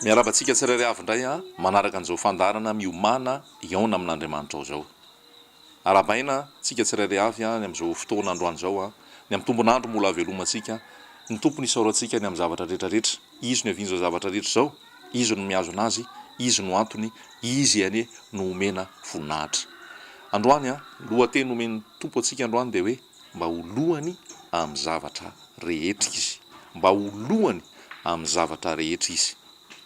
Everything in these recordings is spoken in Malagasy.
Miarahaba antsika tsirairay avy indray manaraka an'izao fandaharana Miomàna hihaona amin'Andriamanitra ao izao. Arahabaina antsika tsirairay avy ny amin'izao fotoana androany izao, ny amin'ny tombon'andro mbola havelomantsika. Ny Tompo no isaorantsika ny amin'ny zavatra rehetra rehetra. Izy no ihavian'izao zavatra rehetra izao, Izy no mihazona azy, Izy no antony, Izy anie no omena voninahitra. Androany, lohateny nomen'ny Tompo antsika androany dia hoe mba ho lohany amin'ny zavatra rehetra Izy. Mba ho lohany amin'ny zavatra rehetra Izy.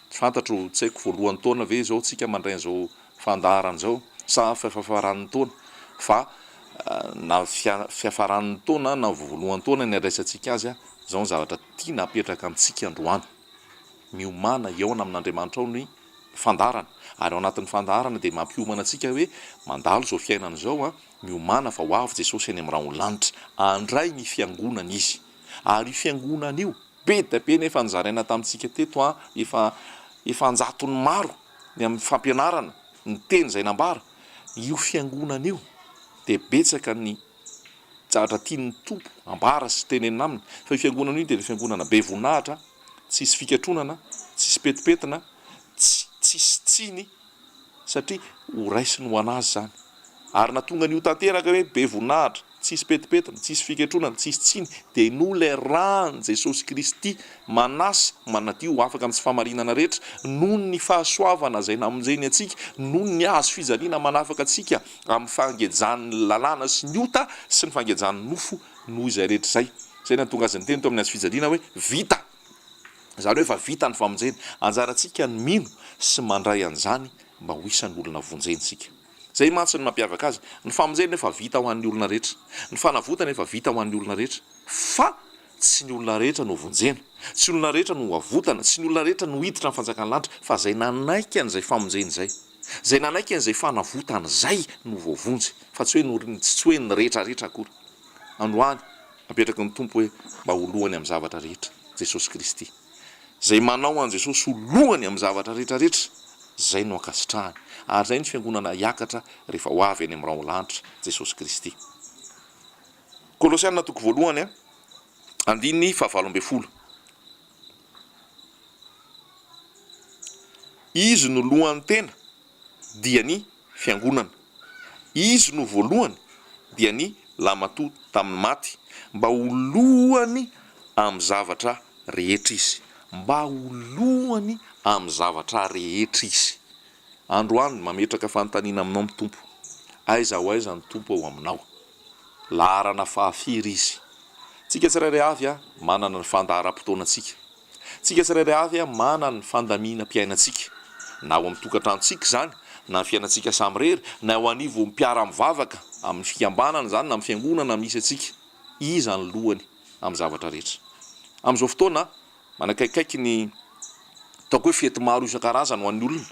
Tsy fantatro, tsy haiko voalohan'ny taona ve izao tsika mandray an'izao fandaharana izao sa fiafaran'ny taona fa na fiafaran'ny taona na voalohan'ny taona ny andraisantsika azy, izao ny zavatra tiana apetraka amintsika androany. Miomàna hihaona amin'Andriamanitra ao ny fandaharana ary ao anatin'ny fandaharana dia mampiomana antsika hoe mandalo izao fiainana izao, miomàna fa ho avy Jesosy any amin'ny rahon'ny lanitra, handray ny fiangonana Izy ary io fiangonana io Be dia be nefa nozaraina tamintsika teto an, efa efa an-jatony maro ny amin'ny fampianarana, ny teny izay nambara, io fiangonana io dia betsaka ny zavatra tian'ny Tompo ambara sy tenenina aminy, fa io fiangonana io dia ilay fiangonana be voninahitra, tsisy fikatronana, tsisy petipetina, tsy tsisy tsiny, satria ho raisiny ho an'azy izany. Ary nahatonga ny ho tanteraka hoe be voninahitra, tsisy petipetina, tsisy fiketronana, tsisy tsiny, dia noho ilay ràn'i Jesosy Kristy manasa, manadio ho afaka amin'ny tsy fahamarinana rehetra, noho ny fahasoavana izay namonjeny antsika, noho ny hazo fijaliana manafaka antsika amin'ny fangejan'ny lalàna sy ny ota sy ny fangejan'ny nofo, noho izay rehetra izay. Izay nahatonga azy niteny teo amin'ny hazo fijaliana hoe, Vita! Izany hoe efa vita ny famonjena. Anjarantsika ny mino sy mandray an'izany mba ho isan'ny olona vonjena isika. Izay mantsy no mampiavaka azy. Ny famonjena efa vita ho an'ny olona rehetra. Ny fanavotana efa vita ho an'ny olona rehetra. Fa tsy ny olona rehetra no vonjena. Tsy ny olona rehetra no avotana. Tsy ny olona rehetra no hiditra ny fanjakan'ny lanitra. Fa izay nanaiky an'izay famonjena izay. Izay nanaiky an'izay fanavotana izay no voavonjy. Fa tsy hoe tsy hoe ny rehetra rehetra akory. Androany, apetraky ny Tompo hoe mba ho lohany amin'ny zavatra rehetra, Jesosy Kristy. Izay manao an'i Jesosy ho lohany amin'ny zavatra rehetra rehetra, izay no ankasitrahany. Ary izay ny fiangonana hiakatra rehefa ho avy any amin'ny rahon'ny lanitra Jesosy Kristy. Kolosiana toko voalohany, andininy fahavalo ambin'ny folo. Izy no lohan'ny tena, dia ny Fiangonana. Izy no voalohany, dia ny lahimatoa tamin'ny maty, mba ho lohany amin'ny zavatra rehetra izy. Mba ho lohany amin'ny zavatra rehetra izy. Androany, mametraka fanontaniana aminao ny Tompo. Aiza ho aiza ny Tompo ao aminao? Laharana fahafiry Izy? Tsika tsirairay avy manana ny fandaharam-potoanantsika. Tsika tsirairay avy manana ny fandaminam-piainantsika. Na ao amin'ny tokantranontsika izany, na ny fiainantsika samirery, na eo anivon'ny mpiara-mivavaka, amin'ny fikambanana izany, na amin'ny fiangonana misy antsika. Iza ny lohany amin'ny zavatra rehetra? Amin'izao fotoana, Manakaikaiky ny ataoko hoe fety maro isan-karazany ho an'ny olona.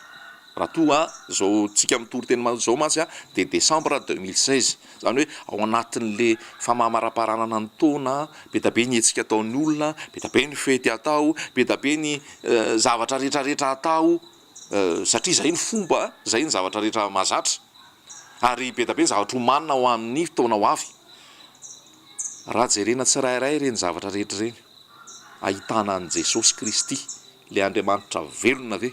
Raha toa izao tsika mitory teny izao mantsy dia décembre 2016. Izany hoe ao anatin'le famamaraparanana ny taona, be dia be ny hetsika ataon'ny olona, be dia be ny fety atao, be dia be ny zavatra rehetrarehetra atao satria izay ny fomba, izay ny zavatra rehetra mahazatra. Ary be dia be ny zavatra omanina ho amin'ny taona ho avy. Raha jerena tsirairay ireny zavatra rehetra ireny, ahitana an'i Jesosy Kristy, ilay Andriamanitra velona ve?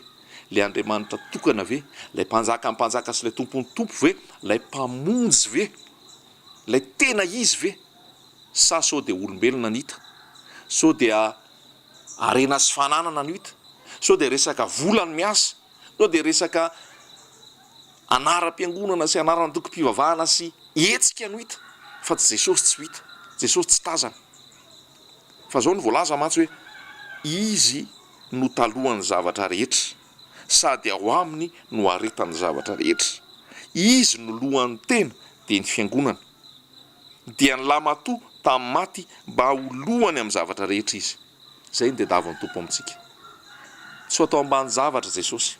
Ilay Andriamanitra tokana ve? Ilay Mpanjakan'ny mpanjaka sy ilay Tompon'ny tompo ve? Ilay Mpamonjy ve? Ilay tena Izy ve? Sa sao dia olombelona no hita? Sao dia harena sy fananana no hita? Sao dia resaka vola no miasa? Sao dia resaka anaram-piangonana sy anaran'antokom-pivavahana sy hetsika no hita fa tsy Jesosy tsy ho hita, Jesosy tsy tazana. Fa izao no voalaza mantsy hoe Izy no talohan'ny zavatra rehetra, sady ao Aminy no aretan'ny zavatra rehetra. Izy no lohan'ny tena, dia ny fiangonana. Dia ny lahimatoa tamin'ny maty mba ho lohany amin'ny zavatra rehetra Izy. Izay no tadiavin'ny Tompo amintsika. Tsy ho atao ambany zavatra Jesosy.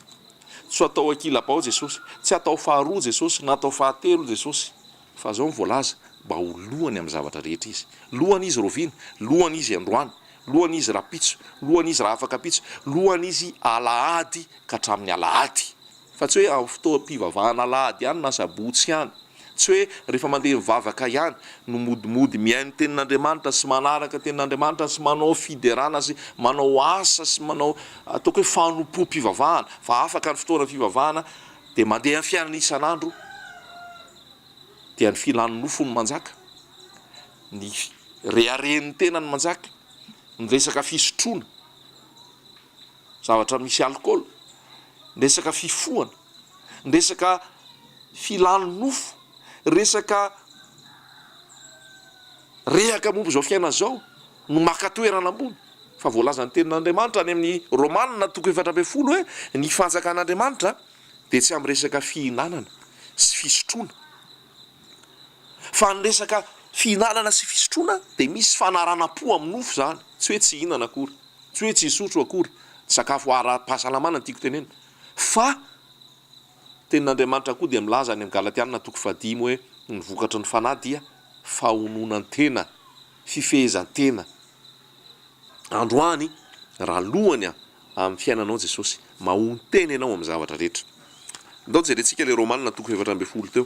Tsy ho atao ankilabao Jesosy. Tsy hatao faharoa Jesosy na hatao fahatelo Jesosy. Fa izao no voalaza, mba ho lohany amin'ny zavatra rehetra Izy. Lohany Izy rahoviana? Lohany Izy androany. Lohany Izy rahampitso. Lohany Izy rahafakapitso. Lohany Izy alahady ka hatramin'ny alahady. Fa tsy hoe amin'ny fotoam-pivavahana alahady ihany na sabotsy ihany. Tsy hoe rehefa mandeha mivavaka ihany no modimody mihaino tenin'Andriamanitra sy manaraka tenin'Andriamanitra sy manao fiderana sy manao asa sy manao ataoko hoe fanompoam-pivavahana fa afaka ny fotoana fivavahana dia mandeha amin'ny fiainana isan'andro dia ny filan'ny nofo no manjaka, ny reharehan'ny tena no manjaka, ny resaka fisotroana zavatra misy alikaola, ny resaka fifohana, ny resaka filan'ny nofo, resaka rehaka momba izao fiainana izao no maka toerana ambony. Fa voalazan'ny tenin'Andriamanitra any amin'ny Romana toko 14 hoe ny fanjakan'Andriamanitra dia tsy amin'ny resaka fihinanana sy fisotroana. Fa ny resaka fihinanana sy fisotroana dia misy fanaranam-po amin'ny nofo izany, tsy hoe tsy hihinana akory, tsy hoe tsy hisotro akory, ny sakafo ara-pahasalamana no tiako tenenina. Fa Tenin'Andriamanitra koa dia milaza any amin'ny Galatiana toko fahadimy hoe ny vokatry ny Fanahy dia fahononan-tena, fifehezan-tena. Androany, raha lohany amin'ny fiainanao Jesosy, mahonon-tena ianao amin'ny zavatra rehetra. Ndao jerentsika ilay Romana toko 14 teo.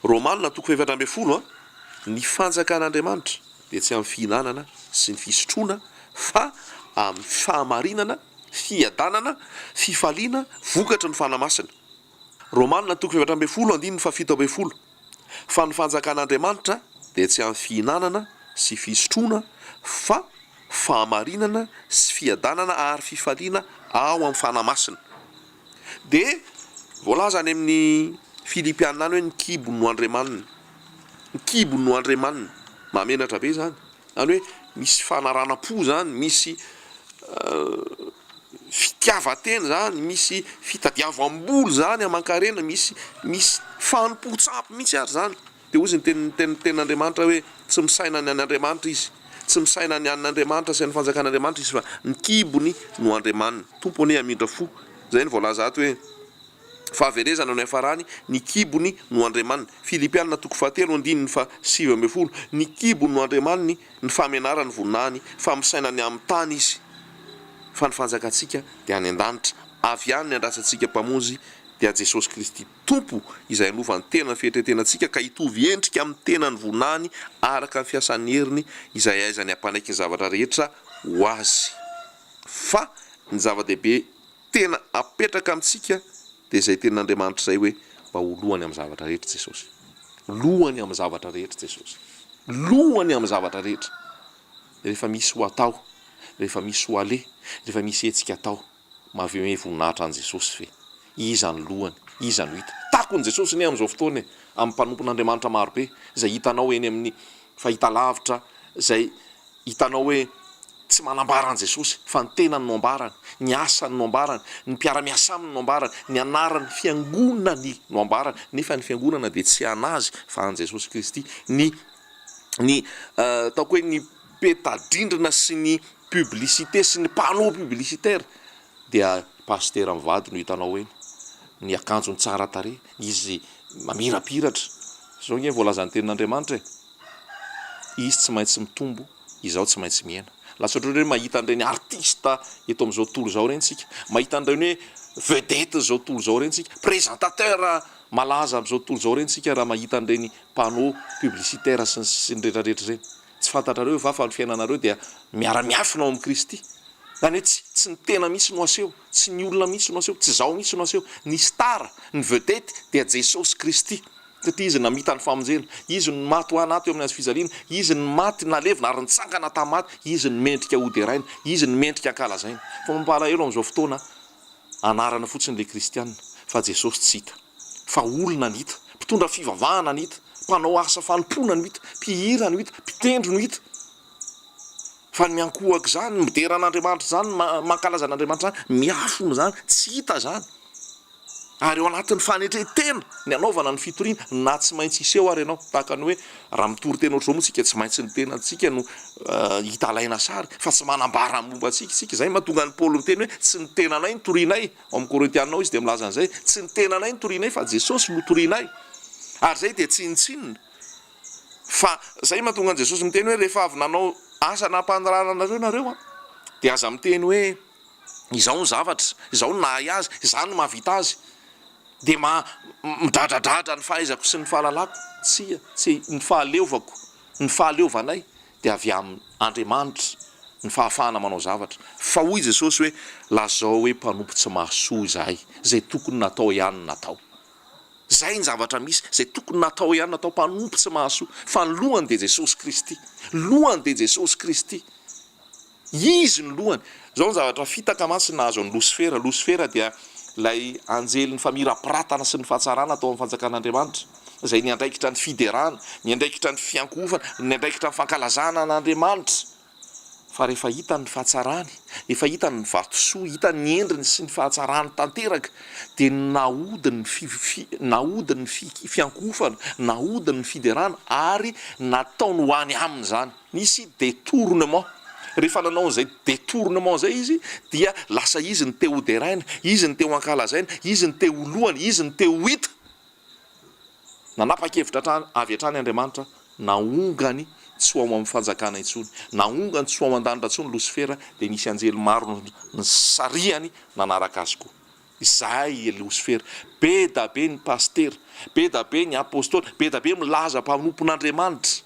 Romana toko 14, ny fanjakan'Andriamanitra dia tsy amin'ny fihinanana sy ny fisotroana fa amin'ny fahamarinana, fiadanana, fifaliana vokatry ny Fanahy Masina. Romana toko 14 andininy faha 17, Fa ny fanjakan'Andriamanitra dia tsy amin'ny fihinanana sy fisotroana fa fahamarinana sy fiadanana ary fifaliana ao amin'ny Fanahy Masina. Dia voalaza any amin'ny Filipiana any hoe ny kibony no andriamaniny. Ny kibony no andriamaniny. Mahamenatra be izany. Izany hoe misy fanaranam-po izany, misy fitiavan-tena izany, misy fitadiavam-bola izany aman-karena, misy misy fanompoan-tsampy mihitsy ary izany. Dia hozy ny tenin'ny tenin'ny tenin'Andriamanitra hoe tsy misaina ny an' Andriamanitra izy, tsy misaina ny an' Andriamanitra sy ny fanjakan'Andriamanitra izy fa ny kibony no andriamaniny. Tompo anie hamindra fo. Izay no voalaza ato hoe fahaverezana no hiafarany, ny kibony no andriamaniny. Filipiana toko fahatelo andininy faha 19, ny kibony no andriamaniny, ny fahamenarany voninahiny, fa misaina ny amin'ny tany izy. Fa ny fanjakantsika dia any an-danitra, avy any ny andrasantsika Mpamonjy dia Jesosy Kristy Tompo izay hanova ny tenan'ny fieritreretenantsika ka hitovy endrika amin'ny tenan'ny voninahiny araka ny fiasan'ny heriny izay ahaizany hampanaiky ny zavatra rehetra ho azy. Fa ny zava-dehibe tena apetraka amintsika dia izay tenin'Andriamanitra izay hoe mba ho lohany amin'ny zavatra rehetra Jesosy. Lohany amin'ny zavatra rehetra Jesosy. Lohany amin'ny zavatra rehetra. Rehefa misy ho atao, rehefa misy ho aleha, rehefa misy hetsika atao, Mahaveme voninahitra an'i Jesosy ve? Iza ny lohany? Iza no hita? Takon'i Jesosy anie amin'izao fotoana e! Amin'ny mpanompon'Andriamanitra marobe izay hitanao eny amin'ny fahitalavitra, izay hitanao hoe tsy manambara an'i Jesosy fa ny tenany no ambarany, ny asany no ambarany, ny mpiara-miasa aminy no ambarany, ny anaran'ny fiangonany no ambarany, nefa ny fiangonana dia tsy an'azy fa an'i Jesosy Kristy. Ny ny ataoko hoe ny peta-drindrina sy ny publicité sy ny panneau publicitaire dia pasitera mivady no hitanao eny, ny akanjony tsara tarehy, izy mamirapiratra, zao nge voalazan'ny tenin'Andriamanitra e, izy tsy maintsy mitombo, izaho tsy maintsy mihena. Lasa ohatran'ny hoe mahita an'ireny artiste eto amin'izao tontolo izao ireny tsika, mahita an'ireny hoe vedette izao tontolo izao ireny tsika, présentateur malaza amin'izao tontolo izao ireny tsika raha mahita an'ireny panneau publicitaire sy ny sy ny rehetrarehetra ireny. Tsy fantatrareo va fa ny fiainanareo dia miara-miafina ao amin'i Kristy? Izany hoe tsy tsy ny tena mihitsy no aseho, tsy ny olona mihitsy no aseho, tsy izaho mihitsy no aseho. Ny star, ny vedette dia Jesosy Kristy. Satria Izy namita ny famonjena. Izy no maty ho anà teo amin'ny hazo fijaliana. Izy no maty, nalevina ary nitsangana tamin'ny maty. Izy no mendrika hoderaina. Izy no mendrika hankalazaina. Fa mampalahelo amin'izao fotoana, anarana fotsiny ilay kristiana, fa Jesosy tsy hita. fa olona no hita, mpitondra fivavahana no hita, mpanao asa fanompoana no hita, mpihira no hita, mpitendry no hita. Fa ny miankohoka izany, midera an'Andriamanitra izany, mankalaza an'Andriamanitra izany, miafina izany, tsy hita izany. Ary ao anatin'ny fanetren-tena ny anaovana ny fitoriana, na tsy maintsy hiseho ary ianao, tahaka ny hoe raha mitory tena ohatr'izao moa tsika, tsy maintsy ny tenantsika no hita alaina sary, fa tsy manambara ny momba antsika isika. Izay no mahatonga an'i Paoly miteny hoe tsy ny tenanay no torianay, Ao amin'ny Korintiana ao izy dia milaza an'izay, tsy ny tenanay no torianay fa Jesosy no torianay. Ary izay dia tsinontsinona. Fa izay mahatonga an'i Jesosy miteny hoe rehefa avy nanao asa nampanirahana anareo nareo an, dia aza miteny hoe izao ny zavatra, izao no nahay azy, izaho no mahavita azy. Dia ma midradradradra ny fahaizako sy ny fahalalako? Tsia, tsy ny fahaleovako, ny fahaleovanay dia avy amin Andriamanitra ny fahafahana manao zavatra. Fa hoy Jesosy hoe, lazao hoe mpanompo tsy mahasoa izahay, izay tokony natao ihany no natao. Izay ny zavatra misy, izay tokony natao ihany no natao, mpanompo tsy mahasoa. Fa ny lohany dia Jesosy Kristy. Lohany dia Jesosy Kristy. Izy no lohany. Izao ny zavatra fitaka mantsy nahazo an'i Losifera. Losifera dia ilay anjelin'ny famirapiratana sy ny fahatsarana tao amin'ny fanjakan'Andriamanitra, izay niandraikitra ny fiderana, niandraikitra ny fiankohofana, niandraikitra ny fankalazana an'Andriamanitra. Fa rehefa hitany ny fahatsarany, efa hitany ny vatosoa, hitany ny endriny sy ny fahatsarany tanteraka, dia nahodiny ny fi, fi, nahodiny ny fi, fiankohofana, nahodiny ny fiderana, ary nataony ho any aminy izany. Nisy detournement. Rehefa nanao an'izay detournement izay izy dia lasa izy no te ho deraina, izy no te ho ankalazaina, izy no te ho lohany, izy no te ho hita. Nanapa-kevitra hatrany avy hatrany Andriamanitra naongany tsy ho ao amin'ny fanjakana intsony, naongany tsy ho ao an-danitra intsony Losifera dia nisy anjely maro nisarihany nanaraka azy koa. Izahay i Losifera. Be da be ny pasitera, be da be ny apostoly, be da be milaza mpanompon'Andriamanitra,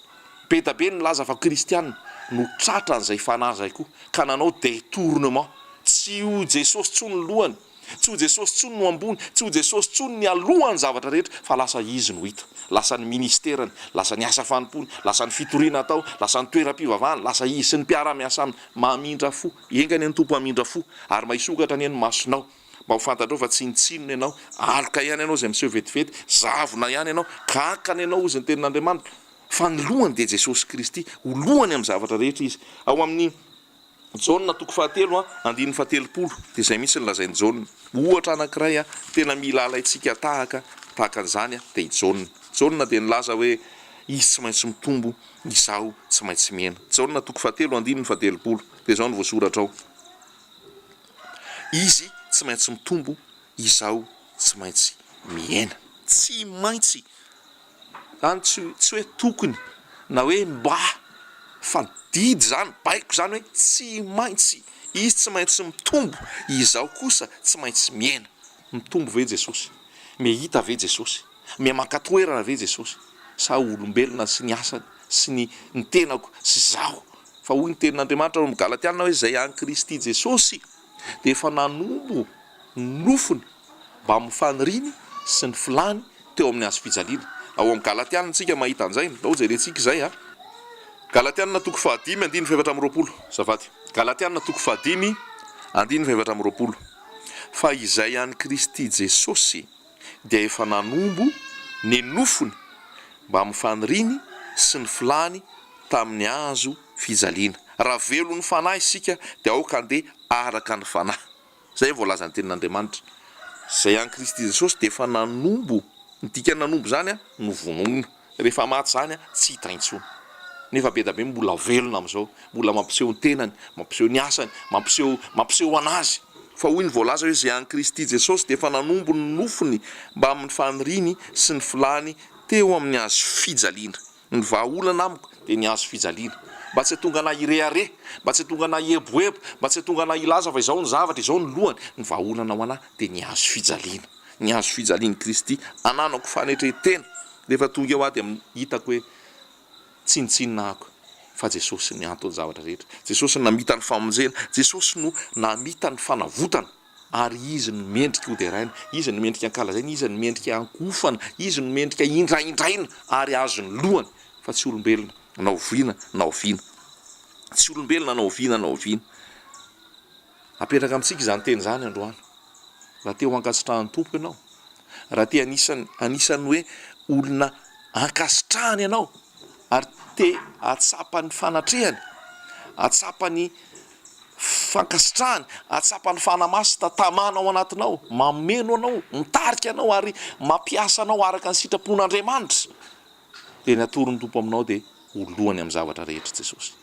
be da be ny milaza fa kristiana no tratran'izay fanahy izay koa ka nanao detournement. Tsy ho Jesosy intsony ny lohany, tsy ho Jesosy intsony no ambony, tsy ho Jesosy intsony ny alohan'ny zavatra rehetra fa lasa izy no hita. Lasa ny ministerany, lasa ny asa fanompoany, lasa ny fitoriana atao, lasa ny toeram-pivavahany, lasa izy sy ny mpiara-miasa aminy. Mamindra fo. Enga anie ny Tompo hamindra fo ary mba hisokatra anie ny masonao mba ho fantatrao fa tsinontsinona ianao, aloka ihany ianao izay miseho vetivety, zavona ihany ianao, kankana ianao hozy ny tenin'Andriamanitra, fa ny lohany dia Jesosy Kristy, ho lohany amin'ny zavatra rehetra Izy. Ao amin'ny Jaona toko fahatelo andininy fahatelopolo dia izay mihitsy no lazain'i Jaona. Ohatra anankiray tena mila alaintsika tahaka tahaka an'izany dia i Jaona. Jaona dia nilaza hoe izy tsy maintsy mitombo Izaho tsy maintsy mihena. Jaona toko fahatelo andininy fahatelopolo. Dia izao no voasoratra ao, Izy tsy maintsy mitombo, izaho tsy maintsy mihena. Tsy maintsy! Izany tsy tsy hoe tokony na hoe mba, fa didy izany, baiko izany hoe tsy maintsy. Izy tsy maintsy mitombo, izaho kosa tsy maintsy mihena. Mitombo ve Jesosy? Mihita ve Jesosy? Miha maka toerana ve Jesosy sa olombelona sy ny asany sy ny ny tenako sy zaho? Fa hoy ny tenin'Andriamanitra ao amin'ny Galatiana hoe izay an'i Kristy Jesosy dia efa nanombo ny nofony mbamin'ny faniriany sy ny filany teo amin'ny hazo fijaliana. Ao amin'ny Galatiana isika mahita an'izay, ndao jerentsika izay a. Galatiana toko fahadimy andininy fahefatra amby 20, azafady. Galatiana toko fahadimy andininy fahefatra amby 20. Fa izay an'i Kristy Jesosy dia efa nanombo ny nofony mbamin'ny faniriany sy ny filany tamin'ny hazo fijaliana. Raha velon'ny Fanahy isika dia aoka handeha araka ny Fanahy. Izay voalazan'ny Tenin'Andriamanitra. Izay an'i Kristy Jesosy dia efa nanombo, ny dikan'ny nanombo izany, novonoina. Rehefa maty izany tsy hita intsony. Nefa be da be mbola velona amin'izao, mbola mampiseho ny tenany, mampiseho ny asany, mampiseho mampiseho an'azy. Fa hoy ny voalaza hoe izay an'i Kristy Jesosy dia efa nanombo ny nofony mbamin'ny faniriany sy ny filany teo amin'ny hazo fijaliana. Ny vahaolana amiko dia ny hazo fijaliana. Mba tsy hahatonga anah hirehareha, mba tsy hahatonga anah hieboebo, mba tsy hahatonga anah hilaza fa izao ny zavatra, izao ny lohany. Ny vahaolana ho anah dia ny hazo fijaliana. Ny hazo fijalian'i Kristy. Ananako fanetren-tena. Rehefa tonga eo aho dia hitako hoe tsinontsinona ako fa Jesosy ny anton'ny zavatra rehetra. Jesosy no namita ny famonjena. Jesosy no namita ny fanavotana. Ary Izy no mendrika hoderaina. Izy no mendrika ankalazaina. Izy no mendrika ankohofana. Izy no mendrika indraindraina ary azon'ny lohany fa tsy olombelona na oviana na oviana. Tsy olombelona na oviana na oviana. Apetraka amintsika izany teny izany androany. Raha te ho ankasitrahan'ny Tompo ianao, raha te anisan'ny anisan'ny hoe olona ankasitrahany ianao ary te hahatsapa ny fanatrehany, hahatsapa ny fankasitrahany, hahatsapa ny Fanahy Masina tamana ao anatinao, mameno anao, mitarika anao ary mampiasa anao araka ny sitrapon'Andriamanitra, dia ny atoron'ny Tompo aminao dia ho lohany amin'ny zavatra rehetra Jesosy.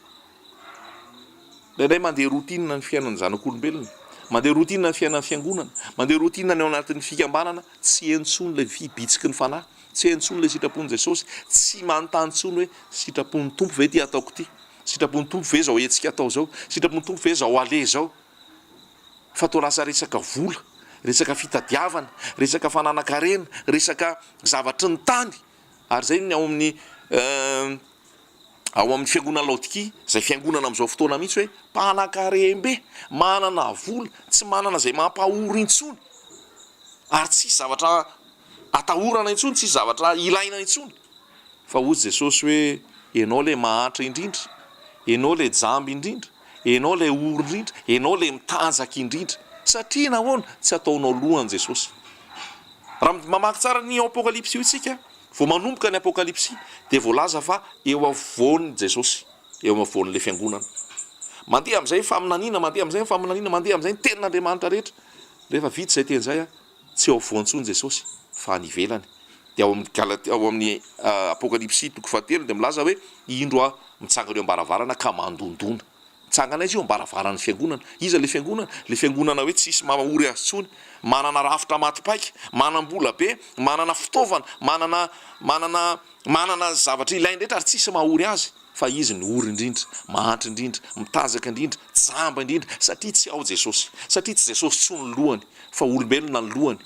Indraindray mandeha routine ny fiainan'ny zanak'olombelona, mandeha routine ny fiainan'ny fiangonana, mandeha routine ny ao anatin'ny fikambanana, tsy heno intsony ilay fibitsiky ny fanahy, tsy heno intsony ilay sitrapon'i Jesosy, tsy manontany intsony hoe sitrapon'ny Tompo ve ity ataoko ity, sitrapon'ny Tompo ve izao hetsika atao izao, sitrapon'ny Tompo ve izao aleha izao. Fa toa lasa resaka vola, resaka fitadiavana, resaka fananan-karena, resaka zavatry ny tany, ary izay ny ao amin'ny ao amin'ny fiangonana Laodikia, izay fiangonana amin'izao fotoana mihitsy hoe mpanan-karem-be, manana vola, tsy manana izay mampahory intsony, ary tsisy zavatra atahorana intsony, tsisy zavatra ilaina intsony. Fa hoy Jesosy hoe, Ianao ilay mahantra indrindra, ianao ilay jamba indrindra, ianao ilay ory indrindra, ianao ilay mitanjaka indrindra. Satria nahoana? Tsy ataonao lohany Jesosy. Raha mamaky tsara ny Apokalypsy io isika, vao manomboka ny Apokalypsy dia voalaza fa eo afovoany Jesosy, eo afovoan'ilay fiangonana. Mandeha amin'izay ny faminaniana, mandeha amin'izay ny faminaniana, mandeha amin'izay ny tenin'Andriamanitra rehetra. Rehefa vita izay teny izay, Tsy eo afovoany intsony Jesosy fa any ivelany. Dia ao amin'ny Galati, ao amin'ny Apokalypsy toko fahatelo dia milaza hoe, Indro aho mitsangana eo am-baravarana ka mandondona. Mitsangana aiza io? Am-baravaran'ny fiangonana. Iza ilay fiangonana? Ilay fiangonana hoe tsisy mahory azy intsony, manana rafitra maty paika, manam-bola be, manana fitaovana, manana, manana, manana zavatra ilainy rehetra ary tsisy mahory azy. Fa izy no ory indrindra, mahantra indrindra, mitanjaka indrindra, jamba indrindra, satria tsy ao Jesosy. Satria tsy Jesosy intsony ny lohany, fa olombelona ny lohany,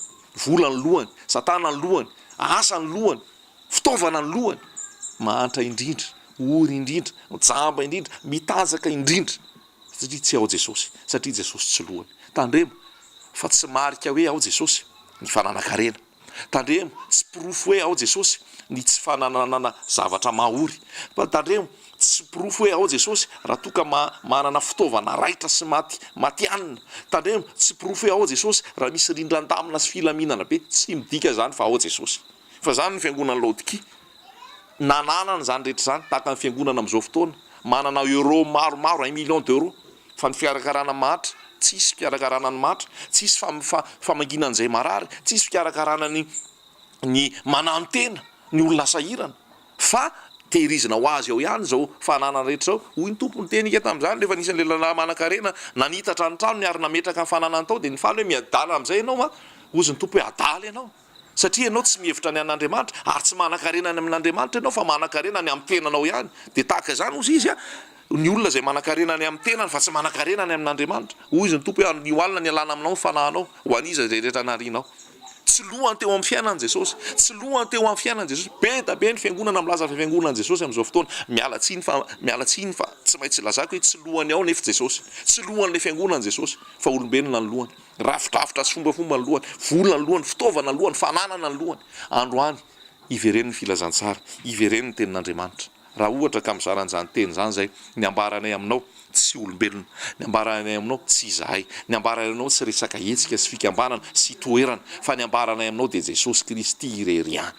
vola ny lohany, satana ny lohany, asa ny lohany, fitaovana ny lohany. Mahantra indrindra, ory indrindra, jamba indrindra, mitanjaka indrindra, satria tsy ao Jesosy, satria Jesosy tsy lohany. Tandremo fa tsy marika hoe ao Jesosy ny fananan-karena. Tandremo, tsy porofo hoe ao Jesosy ny tsy fanananana zavatra mahory. Fa tandremo, tsy porofo hoe ao Jesosy raha toa ka manana fitaovana raitra sy maty matihanina. Tandremo, tsy porofo hoe ao Jesosy raha misy rindran-damina sy filaminana be. Tsy midika izany fa ao Jesosy. Fa izany ny fiangonan'i Laodikia. Nananana izany rehetra izany, tahaka ny fiangonana amin'izao fotoana, manana euros maromaro, un million d'euros, fa ny fikarakarana mahantra, tsisy fikarakarana ny mahantra, tsisy famangiana an'izay marary, tsisy fikarakarana ny ny manantena ny olona sahirana, fa tehirizina ho azy ao ihany izao fananana rehetra izao. Hoy ny Tompo niteny ika tamin'izany, rehefa nisy an'ilay lehilahy manankarena nanitatra ny tranony ary nametraka ny fananany tao, dia nifaly hoe miadala amin'izay ianao an! Hozy ny Tompo hoe adala ianao. Satria ianao tsy mihevitra ny an'Andriamanitra, ary tsy manan-karena any amin'Andriamanitra ianao fa manan-karena any amin'ny tenanao ihany. Dia tahaka izany, hozy izy, ny olona izay manan-karena any amin'ny tenany fa tsy manan-karena any amin'Andriamanitra. Hoy izy ny Tompo hoe, Anio alina ny hialana aminao ny fanahinao, ho an'iza izay rehetra narianao. Tsy lohany teo amin'ny fiainany Jesosy. Tsy lohany teo amin'ny fiainany Jesosy. Be da be ny fiangonana milaza fa fiangonan'i Jesosy amin'izao fotoana. Miala tsiny fa, miala tsiny fa tsy maintsy lazako hoe tsy lohany ao nefa Jesosy. Tsy lohan'ilay fiangonana Jesosy fa olombelona ny lohany. Rafidrafitra sy fombafomba ny lohany, vola ny lohany, fitaovana ny lohany, fananana ny lohany. Androany, ivereno ny filazantsara, ivereno ny tenin'Andriamanitra. Raha ohatra ka mizara an'izany teny izany izay, ny ambaranay aminao tsy olombelona, ny ambaranay aminao tsy izahay, ny ambaranay aminao tsy resaka hetsika sy fikambanana sy toerana, fa ny ambaranay aminao dia Jesosy Kristy irery ihany.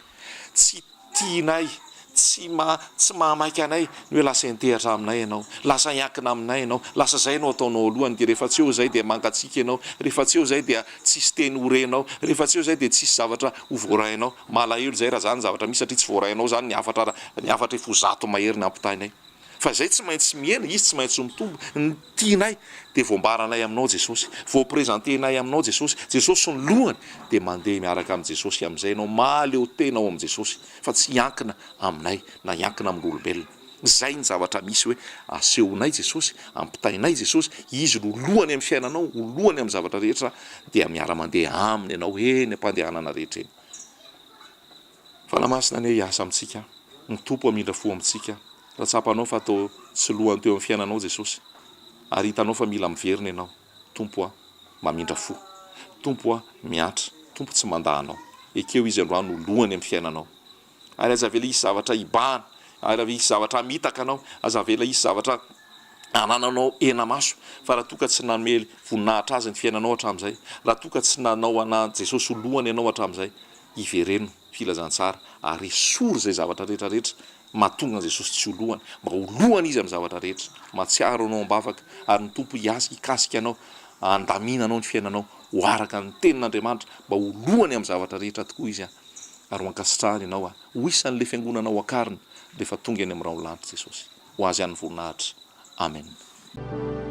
Tsy Tianay, tsy ma, tsy mahamaika anay ny hoe lasa hiantehatra aminay ianao, lasa hiankina aminay ianao, lasa izay no ataonao alohany dia rehefa tsy eo izay dia mangatsiaka ianao, rehefa tsy eo izay dia tsisy teny ho renao, rehefa tsy eo izay dia tsisy zavatra ho voarainao. Malahelo izay raha izany ny zavatra misy satria tsy voarainao izany ny hafatra, ny hafatra efa ho 100 mahery ny ampitainay. Fa izay tsy maintsy mihena, izy tsy maintsy mitombo. Ny tianay dia voambaranay aminao Jesosy, voapresentenay aminao Jesosy, Jesosy no lohany, dia mandeha miaraka amin'i Jesosy amin'izay ianao, mahaleo tena ao amin'i Jesosy, fa tsy hiankina aminay na hiankina amin'olombelona. Izay ny zavatra misy hoe asehonay Jesosy, ampitainay Jesosy, Izy no lohany amin'ny fiainanao, ho lohany amin'ny zavatra rehetra, dia miara-mandeha aminy ianao eny am-pandehanana rehetra eny. Fanahy Masina anie hiasa amintsika, ny Tompo hamindra fo amintsika, raha tsapanao fa toa tsy lohany teo amin'ny fiainanao Jesosy, ary hitanao fa mila miverina ianao, Tompo a, mamindra fo, Tompo a, miantra, Tompo tsy mandà anao, ekeo Izy androany ho lohany amin'ny fiainanao, ary aza avela hisy zavatra hibahana, ary avela hisy zavatra hamitaka anao, aza avela hisy zavatra anananao hena-maso, fa raha toa ka tsy nanome voninahitra Azy ny fiainanao hatramin'izay, raha toa ka tsy nanao ana Jesosy ho lohany ianao hatramin'izay, Ivereno filazantsara ary esory izay zavatra rehetra rehetra mahatonga an'i Jesosy tsy ho lohany, mba ho lohany Izy amin'ny zavatra rehetra. Mahatsiaro anao am-bavaka ary ny Tompo hiasa hikasika anao handamina anao ny fiainanao ho araka ny tenin'Andriamanitra mba ho lohany amin'ny zavatra rehetra tokoa Izy ary ho ankasitrahany ianao ho isan'ilay fiangonana ho akarina rehefa tonga eny amin'ny rahon'ny lanitra Jesosy. Ho Azy ihany ny voninahitra. Amen.